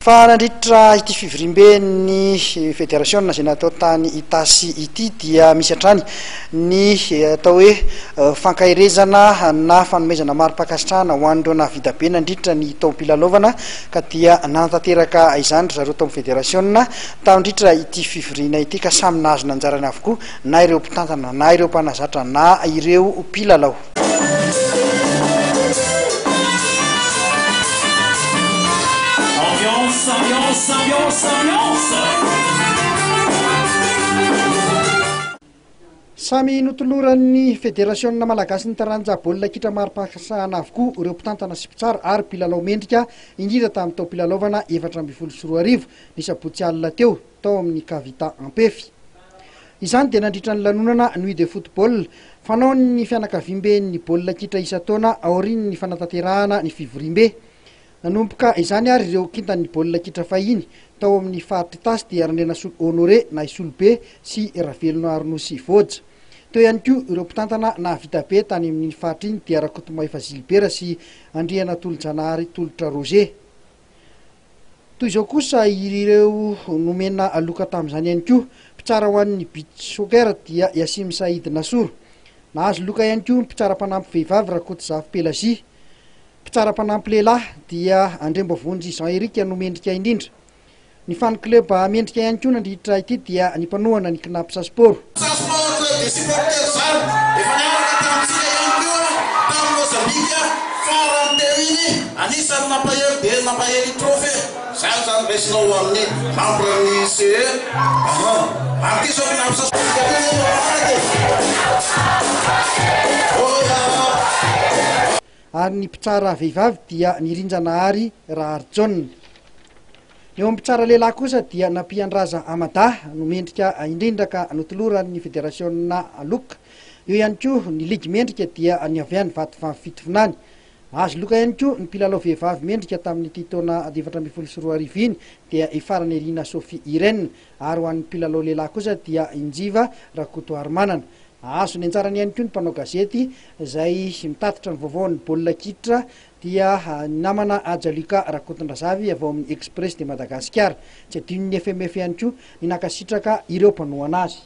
Fa nandritra ity fivoriamben'ny federasiona izay natao tany Itasy ity dia misy hatrany ny atao hoe fankaherezana na fanomezana mari-pankasitrahana ho an'ireo nahavita be nandritra ny taom-pilalaovana ka dia nanatanteraka izany ry zareo tao amin'ny federasiona tandritra ity fivoriana ity ka samy nahazo ny anjarany avokoa na ireo mpitantana na ireo mpanazatra na ireo mpilalao. Ambiance, ambiance, ambiance, ambiance! Samy notoloran'ny Federasiona malagasin'ny taranja baolina kitra mari-pankasitrahana avokoa ireo mpitantana sy mpitsara ary mpilalao mendrika indrindra tamin'ny taom-pilalaovana 2014, ny sabotsy alina teo, tao amin'ny Kavita Ampefy. Izany dia nandritra ny lanonana Nuit de Football, fanaon'ny fianakaviamben'ny baolina kitra isan-taona aorian'ny fanatanterahana ny fivoriambe. Nanomboka izany ary ireo kintan'ny baolina kitra fahiny tao amin'ny faritr'Itasy dia Randrianasolo Honoré na i Solobe sy Ravelonaarinosy Voja. Teo ihany koa ireo mpitantana nahavita be tany amin'iny faritra iny dia Rakotomahefa Gilbert sy Andrianatolojanahary Tolotra Roger. Toy izao kosa ireo nomena loka tamin'izany ihany koa. Mpitsara ho an'ny beach soccer dia Yassim Said Nasoro. Nahazo loka ihany koa ny mpitsara mpanampy vehivavy Rakotozafy Pelagie. Mpitsara mpanampy lehilahy dia Andriambavonjy Jean Eric no mendrika indrindra. Ny fan club mendrika ihany koa nandritra ity dia ny mpanohana ny Cnaps Sport. Sa sport club des supporters zany efa niaraka tamintsika ihany koa tany Mozambique farany teo iny, anisan'ny nampahery dia nampahery trophée zany zany raisinao ho an'ny membre ny CE ahan ary ty zao Cnaps sport club io mamanaraka e oya. Ary ny mpitsara vehivavy dia Nirinjanahary Raharijaona. Eo amin'ny mpitsara lehilahy kosa dia Nampiandraza Amada no mendrika indrindra ka notoloran'ny federasiona loka. Eo ihany koa ny ligy mendrika dia ny avy any Vatovavy Fitovinany. Nahazo loka ihany koa ny mpilalao vehivavy mendrika tamin'ity taona 2014 iny dia i Faranirina Sophie Irène ary ho an'ny mpilalao lehilahy kosa dia i Njiva Rakotoarimanana. Nahazo ny anjarany ihany koa ny mpanao gazety izay mitatitra ny vaovaon'ny baolina kitra dia ny namana Haja Lucas Rakotondrazavy avy ao amin'ny Express de Madagasikara. Tsy adinon'ny FMF ihany koa ny nankasitraka ireo mpanohana azy.